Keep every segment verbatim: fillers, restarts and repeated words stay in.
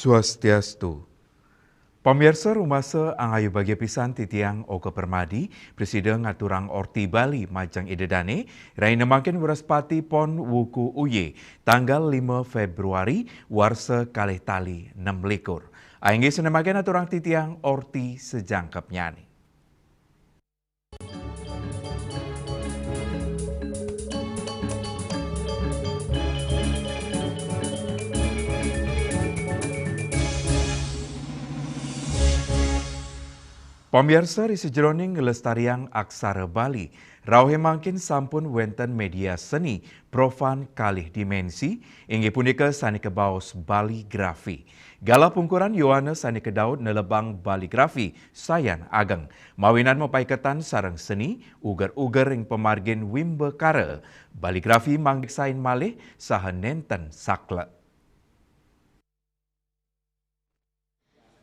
Swastiastu. Pamiarsa, rumasa angayu bagia pisan titiang Oka Permadi, prasida ngaturang orti Bali majeng Ida Dane, ring nemakin Wraspati Pon Wuku Uye, tanggal lima Februari, warsa kalih tali nem likur. Inggih sinemakin aturang titiang orti sajangkepnyane. Pamiarsa, ring sajeroning nglestariang aksara Bali, rauh mangkin sampun wenten media seni profan kalih dimensi, inggih punika sane kabaos baligrafi. Galah pungkuran yowana sane kadaut nelebang baligrafi sayan ageng, mawinan mapaiketan sareng seni, uger-uger ring pamargin wimbakara, baligrafi manggihin malih saha nenten saklek.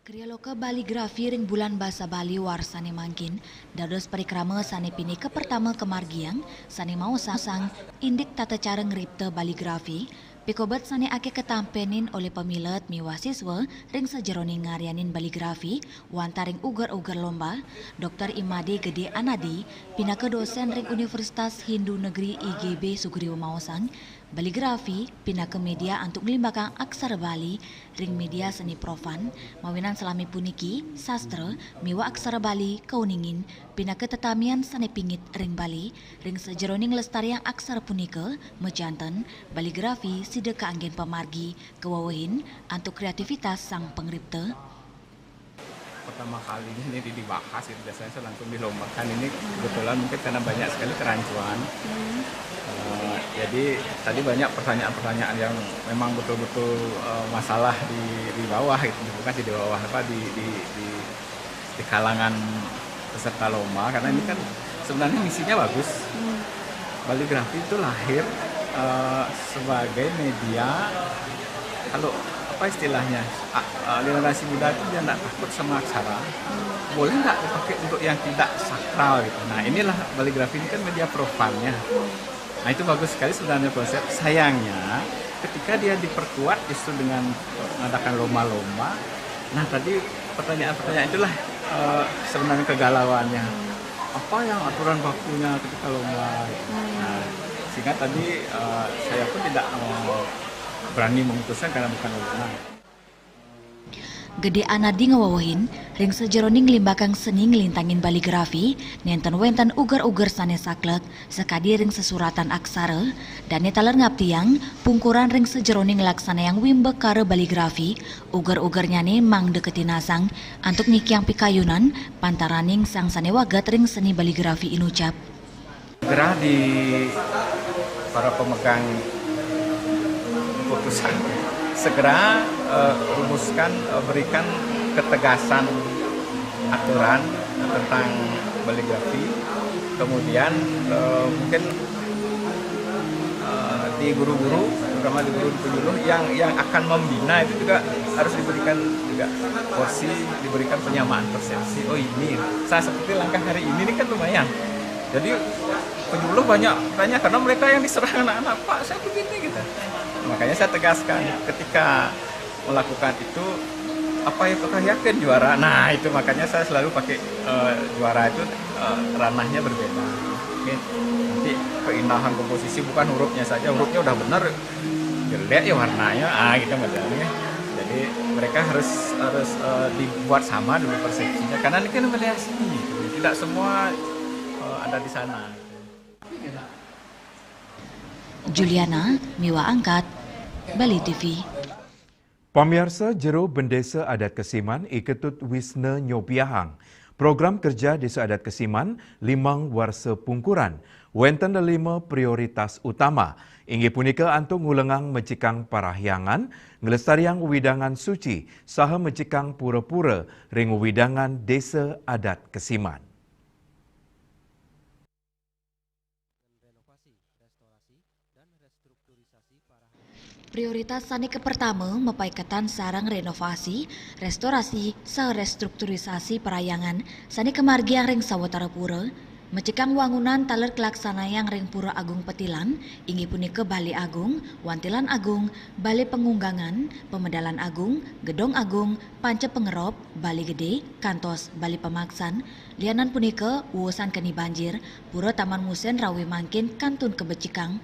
Kriya Loka Baligrafi ring Bulan Basa Bali warsane mangkin dados parikrama sane pinih kapertama kamargiang, sane maosang indik tata cara ngripta baligrafi, pikobet sane akeh katampenin olih pamilet miwah siswa ring sajeroning ngaryanin baligrafi wantah ring uger-uger lomba. Doktor Imade Gede Anadi, pinaka dosen ring Universitas Hindu Negeri I G B Sugriwa maosang, baligrafi pinaka media antuk nglimbakang aksara Bali ring media seni profan, mawinan salami puniki sastra miwah aksara Bali kauningin pinaka tetamian sane pingit ring Bali. Ring sajeroning nglestariang aksara punika, majanten baligrafi sida kaanggen pamargi kawewehin antuk kreativitas sang pangripta. Pertama kalinya ini di-, dibahas gitu, biasanya saya langsung dilombakan. Ini kebetulan mungkin karena banyak sekali kerancuan. Eh, jadi tadi banyak pertanyaan-pertanyaan yang memang betul-betul, eh, masalah di, di bawah gitu, bukan sih di bawah, apa, di, di, di, di kalangan peserta lomba, karena ini kan sebenarnya misinya bagus. Baligrafi itu lahir, eh, sebagai media, kalau apa istilahnya, a-, eh, generasi muda itu dia nggak takut sama aksara, boleh nggak dipakai untuk yang tidak sakral gitu. Nah, inilah baligrafi ini kan media profannya. Nah, itu bagus sekali sebenarnya konsep. Sayangnya, ketika dia diperkuat justru dengan mengadakan lomba-lomba, nah, tadi pertanyaan-pertanyaan itulah, eh, sebenarnya kegalauannya. Apa yang aturan bakunya ketika lomba? Nah, sehingga tadi, eh, saya pun tidak mau berani memutuskan karena bukan wewenang. Gede Anadi ngawewehin, ring sajeroning nglimbakang seni nglintangin baligrafi, nenten wenten uger-uger sane saklek, sakadi ring sesuratan aksara, dane taler ngaptiang, pungkuran ring sajeroning nglaksanayang wimbakara baligrafi, uger-ugernyane mangda katinasang, antuk nyikiang pikayunan, pantaraning sang sane waget ring seni baligrafi inucap. Segera di para pemegang keputusan, segera, eh, rumuskan, eh, berikan ketegasan aturan tentang baligrafi. Kemudian, eh, mungkin, eh, di guru-guru, terutama di guru penyuluh yang, yang akan membina itu juga harus diberikan juga porsi, diberikan penyamaan persepsi. Oh, ini, saya seperti langkah hari ini, ini kan lumayan. Jadi penyuluh banyak tanya karena mereka yang diserang anak-anak, "Pak, saya begini," gitu. Makanya saya tegaskan, ketika melakukan itu, apa yang kau yakin juara? Nah, itu makanya saya selalu pakai, eh, juara itu, eh, ranahnya berbeda. Oke. Nanti keindahan komposisi bukan hurufnya saja, hurufnya udah benar, jelek ya warnanya, ah, gitu modelnya. Jadi mereka harus, harus, eh, dibuat sama dulu persepsinya, karena ini kan media seni, tidak semua, eh, ada di sana. Juliana, Miwa Angkat, Bali T V. Pamiarsa, Jero Bendesa Adat Kesiman, I Ketut Wisna nyobiahang, program kerja Desa Adat Kesiman limang warsa pungkuran, wenten lima prioritas utama, inggih punika antuk ngulengang mejikang parahyangan, nglestariang wewidangan suci, saha mejikang pura-pura ring wewidangan Desa Adat Kesiman. Prioritas sane kapertama mapaiketan sareng renovasi, restorasi, saha restrukturisasi parahyangan sane kamargiang ring sawatara pura, Mecekang wangunan taler kalaksanayang ring Pura Agung Petilan, inggih punika Bale Agung, Wantilan Agung, Bale Pangunggangan, Pemedalan Agung, Gedong Agung, Panca Pangerop, Bale Gede, kantos Bale Pamaksan. Lianan punika, wusan keni banjir, Pura Taman Musen rawe mangkin kantun kabecikang.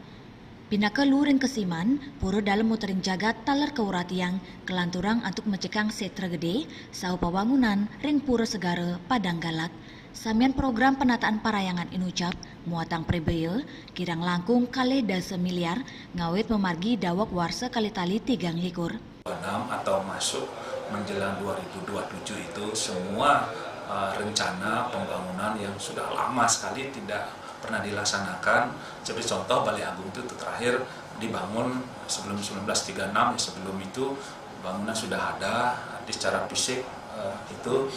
Pinaka luring kesiman, Pura Dalem Utering Jagat taler kauratiang, kalanturang antuk mecekang setra gede, saha pawangunan ring Pura Segara Padang Galak. Samian program penataan parahyangan inucap, muatang prabea, kirang langkung kalih dasa miliar, ngawit mamargi daweg warsa kalih tali tigang likur. Enam atau masuk menjelang dua ribu dua puluh tujuh itu, semua, eh, rencana pembangunan yang sudah lama sekali tidak pernah dilaksanakan. Seperti contoh, Balai Agung itu terakhir dibangun sebelum sembilan belas tiga enam, ya, sebelum itu bangunan sudah ada, tapi secara fisik, eh, itu,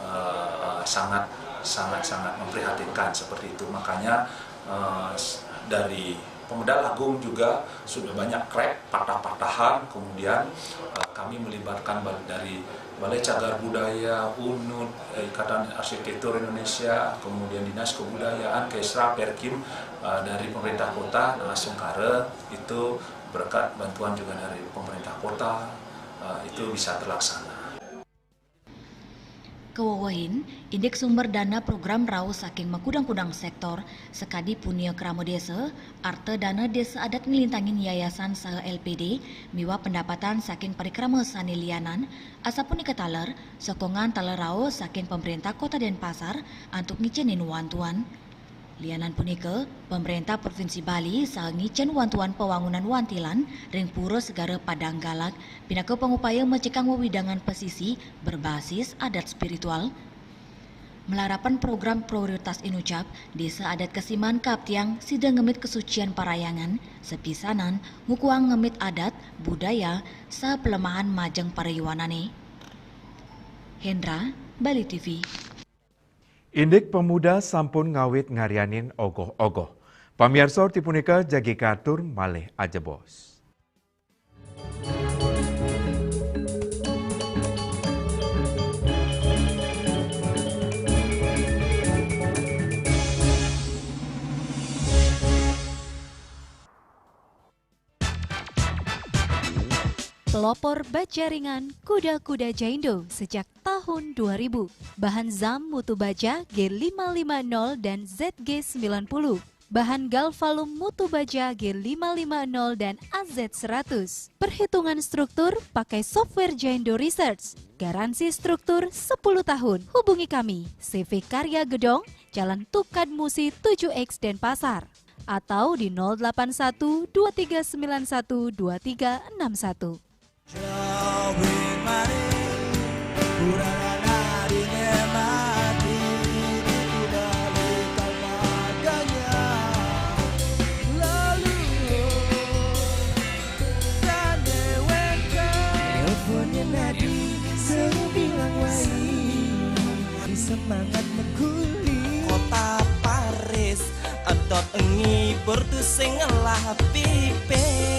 eh, sangat, sangat, sangat memprihatinkan seperti itu. Makanya, eh, s-, dari Pemedal Agung juga sudah banyak crack, patah-patahan, kemudian, eh, kami melibatkan bal-, dari Balai Cagar Budaya, unud, eh, Ikatan Arsitektur Indonesia, kemudian Dinas Kebudayaan, Kesra, Perkim, eh, dari pemerintah kota, nah, sungkara itu berkat bantuan juga dari pemerintah kota, eh, itu bisa terlaksana. Kawewehin, indik sumber dana program rauh saking makudang-kudang sektor, sakadi punia krama desa, arta dana desa adat nglintangin yayasan saha L P D, miwah pendapatan saking parikrama sane lianan, asapunika taler, sokongan taler rauh saking Pemerintah Kota Denpasar antuk ngicenin wantuan. Lianan punika, Pemerintah Provinsi Bali saha ngicen wantuan pawangunan wantilan ring Pura Segara Padang Galak, pinaka pangupaya mecekang wewidangan pasisi berbasis adat spiritual. Malarapan program prioritas inucap, Desa Adat Kesiman kaaptiang sida ngemit kasucian parahyangan, sapisanan, ngukuhang ngemit adat, budaya, saha palemahan majeng parayuanane. Hendra, Bali T V. Indik pemuda sampun ngawit ngaryanin ogoh-ogoh. Pamiarsa, orti punika jagi katur malih ajebos. Pelopor bajaringan kuda-kuda Jaindo sejak tahun dua ribu. Bahan zam mutu baja G lima lima nol dan Z G sembilan puluh. Bahan galvalum mutu baja G lima lima nol dan A Z seratus. Perhitungan struktur pakai software Jaindo Research. Garansi struktur sepuluh tahun. Hubungi kami, C V Karya Gedong, Jalan Tukad Musi tujuh X Denpasar, atau di nol delapan satu dua tiga sembilan satu dua tiga enam satu. Semangat meguli. Kota Paris, edot ngibur tusing ngelah pipis.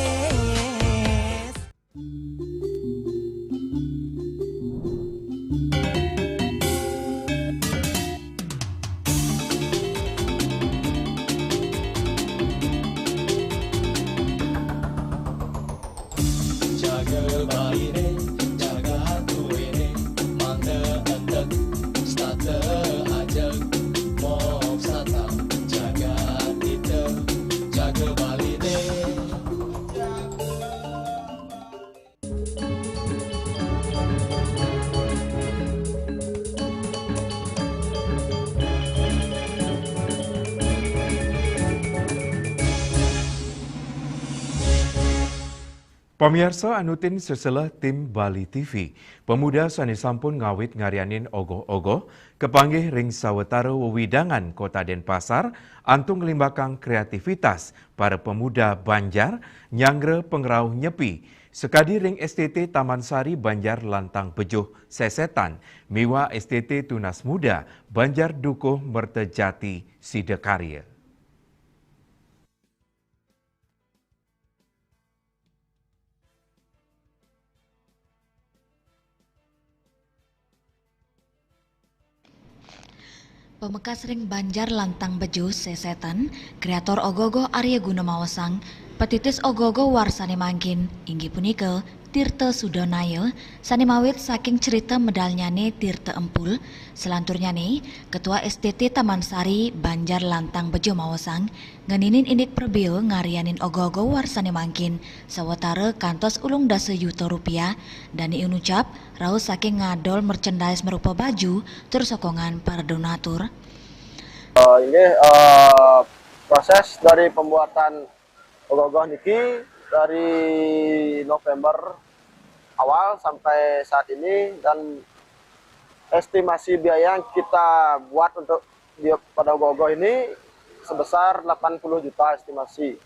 Jaga baline, jaga atuene, mangda entek, stata ajeg, mop satang, jaga ita, jaga baline. Pamiarsa, anutin sesela tim Bali T V. Pemuda sane sampun ngawit ngaryanin ogoh-ogoh, kapanggih ring sawatara wewidangan Kota Denpasar, antuk nglimbakang kreativitas para pemuda Banjar, nyanggra pangrauh nyepi, sakadi ring S T T Taman Sari Banjar Lantang Bejuh Sesetan, miwah S T T Tunas Muda Banjar Dukuh Mertajati Sidakarya. Pamekas ring Banjar Lantang Bejo Sesetan, kreator ogoh-ogoh Arya Guna maosang, petitis ogoh-ogoh warsané mangkin, inggih punika Tirta Sudanaya, sané mawit saking crita medalnyané Tirta Empul, selanturnyané, Ketua S T T Taman Sari, Banjar Lantang Bejo maosang, ngeninin indik prabéa ngaryanin ogoh-ogoh warsané mangkin, sawatara kantos ulung dasa yuta rupiah, dané inucap, rauh saking ngadol merchandise marupa baju, tur sokongan para donatur. Eh, ini, eh, proses dari pembuatan ogoh-ogoh niki dari November awal sampai saat ini, dan estimasi biaya yang kita buat untuk dia pada ogoh-ogoh ini sebesar delapan puluh juta estimasi.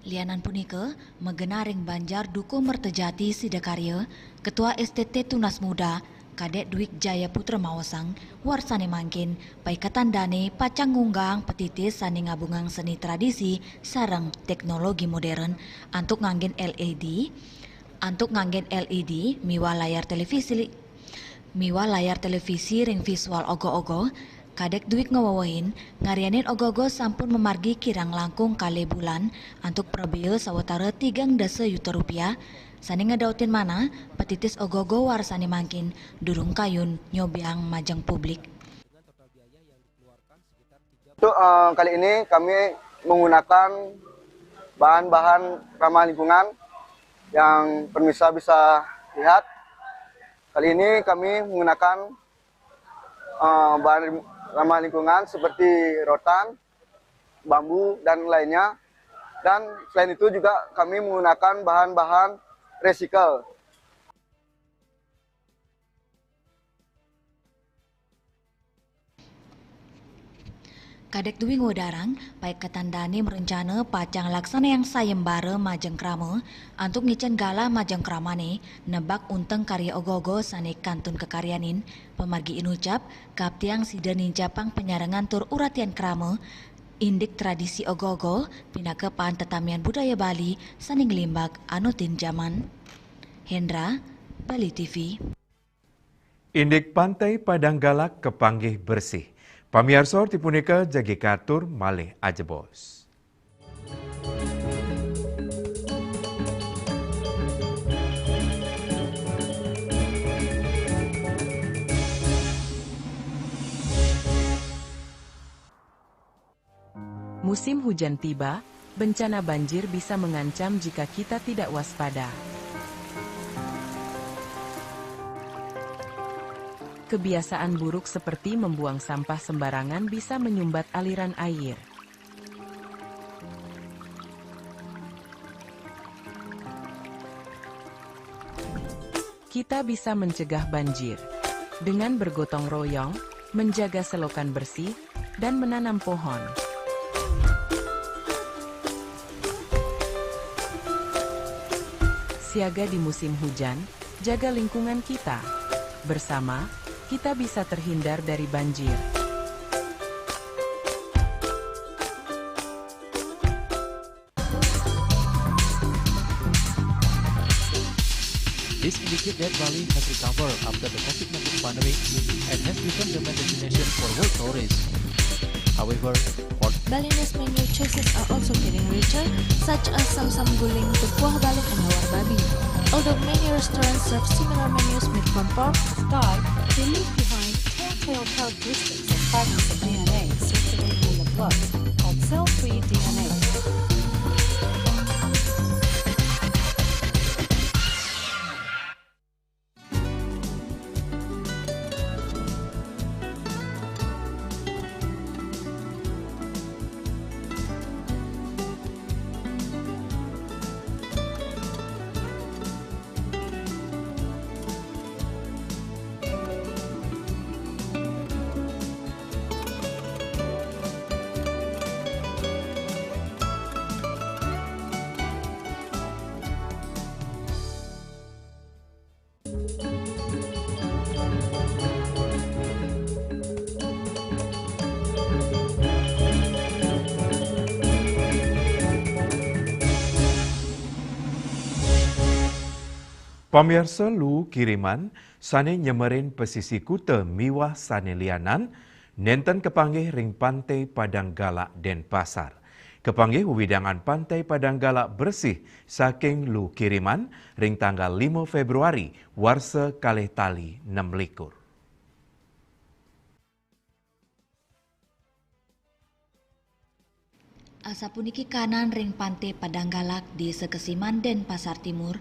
Lianan punika, magenah ring Banjar Dukuh Mertajati Sidakarya, Ketua S T T Tunas Muda, Kadek Dwik Jaya Putra maosang, warsané mangkin, paiketan dané pacang ngunggahang petitis sané ngabungang seni tradisi sareng teknologi modern antuk nganggén L E D, antuk nganggén L E D miwah layar televisi, miwah layar televisi ring visual ogoh-ogoh, Kadek Dwik ngawewehin, ngaryanin ogoh-ogoh sampun mamargi kirang langkung kalih bulan antuk prabéa sawatara tigang dasa yuta rupiah, sané ngadautin manah petitis ogoh-ogoh warsané mangkin durung kayun nyobiahang majeng publik. Untuk, eh, kali ini kami menggunakan bahan-bahan ramah lingkungan yang pemirsa bisa lihat. Kali ini kami menggunakan, eh, bahan ramah lingkungan seperti rotan, bambu, dan lainnya. Dan selain itu juga kami menggunakan bahan-bahan recycle. Kadek Dwik ngwedarang, paiketan dané mrencana pacang laksanayang sayembara majeng krama, antuk ngicén galah majeng kramané, nebak unteng karya ogoh-ogoh sané kantun kakaryanin, pamargi inucap, kaaptiang sida nincapang panyarengan tur uratian krama, indik tradisi ogoh-ogoh, pinaka paan tetamian budaya Bali, sané nglimbak anutin jaman. Hendra, Bali T V. Indik Pantai Padang Galak kapanggih bersih. Pamiarsa, orti punika jagi katur malih ajebos. Musim hujan tiba, bencana banjir bisa mengancam jika kita tidak waspada. Kebiasaan buruk seperti membuang sampah sembarangan bisa menyumbat aliran air. Kita bisa mencegah banjir dengan bergotong royong, menjaga selokan bersih, dan menanam pohon. Siaga di musim hujan, jaga lingkungan kita. Bersama, kita bisa terhindar dari banjir. This indicates that Bali has recovered after the COVID nineteen pandemic and has become the main destination for world tourists. However, for Bali's menu choices are also getting richer, such as samsam guling, kuah balung, and lawar babi. Although many restaurants serve similar menus made from pork, Sky, they leave behind telltale characteristics of fragments of D N A circulating in the blood, called cell-free D N A. Pamiarsa, luu kiriman sané nyemerin pesisi kuta miwah sané lianan, Nenten kepanggih ring Pante Padang Galak, Denpasar. Kepanggih wewidangan Pante Padang Galak bersih saking lu kiriman ring tanggal lima Februari warsa kalih tali nem likur. Asapuniki kanan ring Pante Padang Galak, Desa Kesiman, Denpasar Timur.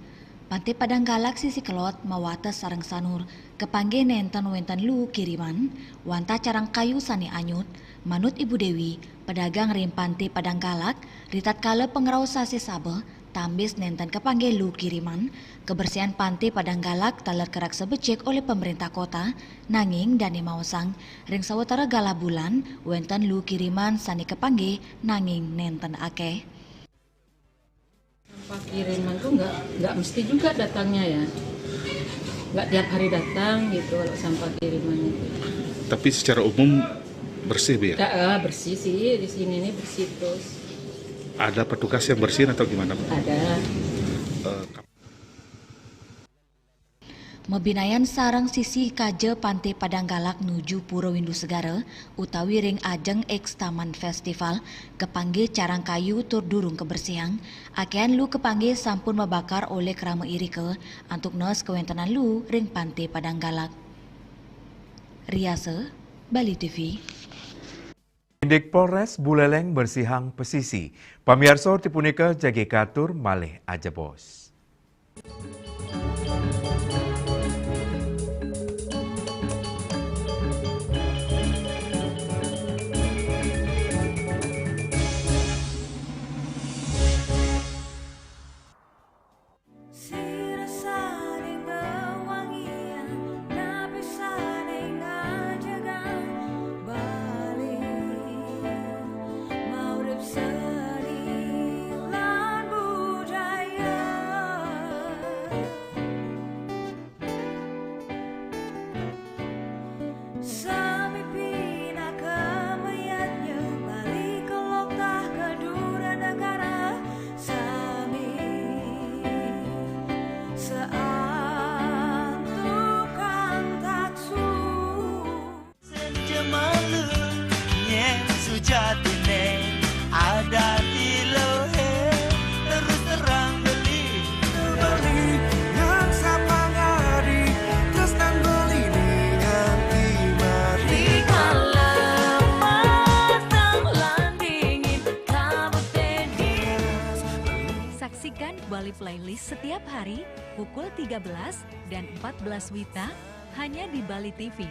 Pante Padang Galak sisi kelod mawates sareng sanur, kepanggih nenten wenten lu kiriman, wantah carang kayu sane anyut. Manut Ibu Dewi, pedagang ring Pante Padang Galak, ritatkala pangrauh sasih Sabeh, tambis nenten kepanggih lu kiriman, kebersihan Pante Padang Galak taler karaksa becik olih pemerintah kota, nanging dane maosang, ring sawatara galah bulan, wenten lu kiriman sane kepanggih, nanging nenten akeh. Sampah kiriman tuh nggak nggak mesti juga datangnya ya, nggak tiap hari datang gitu kalau sampah kiriman itu. Tapi secara umum bersih, Bu, ya? Ya, eh, bersih sih di sini, ini bersih terus. Ada petugas yang bersihin atau gimana, Bu? Ada. Eh, Mabinayan sareng sisi kaja Pante Padang Galak nuju Pura Windu Segara utawi ring ajeng X Taman Festival, kepanggih carang kayu tur durung kebersihang, akehan lu kepanggih sampun mabakar olih krama irika antuk naas kawentenan lu ring Pante Padang Galak. Riasa, Bali T V. Indik Polres Buleleng bersihang pesisi. Pamiarsa, orti punika jagi katur malih ajebos. Saksikan Bali Playlist setiap hari pukul tiga belas dan empat belas WITA hanya di Bali T V.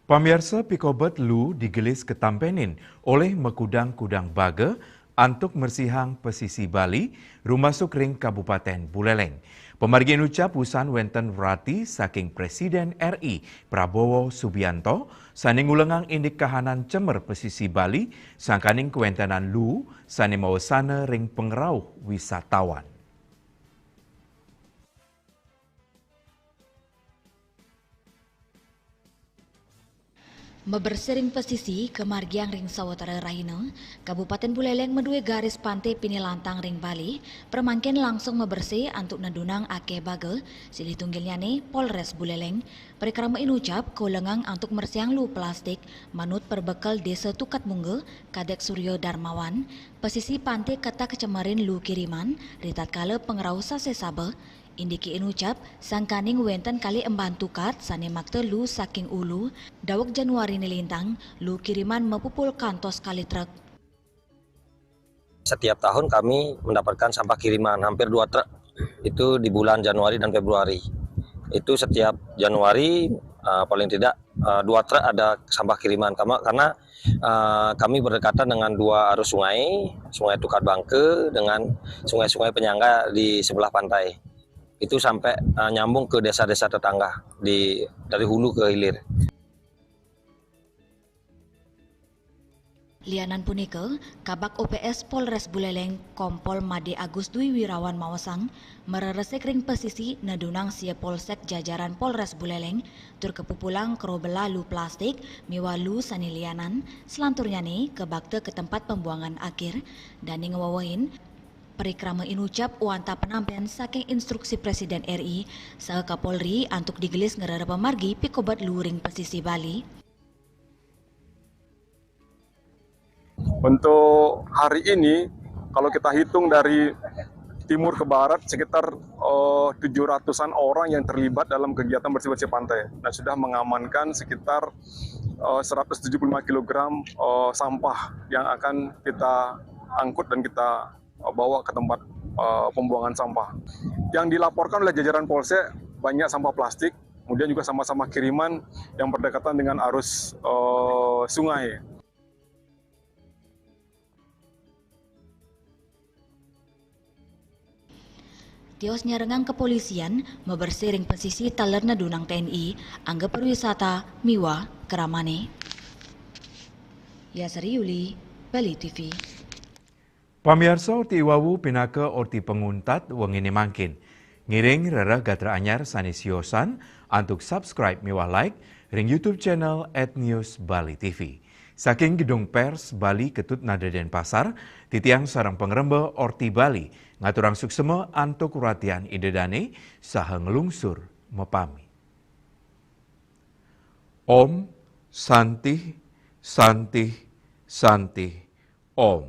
Pamiarsa, pikobet lu digelis katampenin olih makudang-kudang baga antuk mersihang pesisi Bali, rumasuk ring Kabupaten Buleleng. Pamargi inucap usan wenten rati saking Presiden R I Prabowo Subianto sane ngulengang indik kahanan cemer pesisi Bali sangkaning kawentenan lu sane mawasana ring pangrauh wisatawan. Mabersih ring pesisi kamargiang ring sawatara rahina, Kabupaten Buleleng madue garis pante pinih lantang ring Bali, pramangkin langsung mabersih antuk nedunang akeh baga, silih tungkilnyane Polres Buleleng. Parikrama inucap kaulengang antuk mersihang lu plastik, manut perbekel Desa Tukad Mungga, Kadek Suryo Darmawan, pesisi pante ketah kacemerin lu kiriman, ritatkala pangrauh sasih Sabeh, Indike inucap, sangkaning wenten kalih emban tukad sane makta lu saking ulu, daweg Januari nilintang, lu kiriman mapupul kantos kalih trek. Setiap tahun kami mendapatkan sampah kiriman hampir dua truk itu di bulan Januari dan Februari. Itu setiap Januari uh, paling tidak uh, dua truk ada sampah kiriman karena karena uh, kami berdekatan dengan dua arus sungai, Sungai Tukad Bangke dengan sungai-sungai penyangga di sebelah pantai. Itu sampai uh, nyambung ke desa-desa tetangga di dari hulu ke hilir. Lianan punika, Kabag O P S Polres Buleleng, Kompol Made Agus Dwi Wirawan maosang, mareresik ring pesisi nedunang sia polsek jajaran Polres Buleleng, tur kapupulang kro belalu plastik miwah lu sane lianan, selanturnyane kabakta ka tempat pembuangan akhir, dane ngwewehin parikrama inucap wantah penampen saking instruksi Presiden R I saha Kapolri antuk digelis ngrereh pamargi pikobat lu ring pesisi Bali. Untuk hari ini, kalau kita hitung dari timur ke barat, sekitar eh, tujuh ratusan orang yang terlibat dalam kegiatan bersih-bersih pantai dan sudah mengamankan sekitar eh, seratus tujuh puluh lima kilogram eh, sampah yang akan kita angkut dan kita eh, bawa ke tempat eh, pembuangan sampah. Yang dilaporkan oleh jajaran Polsek, banyak sampah plastik, kemudian juga sampah-sampah kiriman yang berdekatan dengan arus eh, sungai. Tios nyarengang kepolisian mabersih ring pesisi taler nedunang T N I, angga pariwisata miwah kramane. Yasri Yuli, Bali T V. Pamiarsa, orti iwawu pinaka orti panguntat wengine mangkin. Ngiring rereh gatra anyar sane siosan antuk subscribe miwah like ring YouTube channel at News Bali T V. Saking Gedung Pers Bali Ketut Nada Denpasar, titiang sareng pangremba Orti Bali ngaturang suksema antuk ratian Ida Dane saha nglungsur mapamit. Om Santih, Santih, Santih, Om.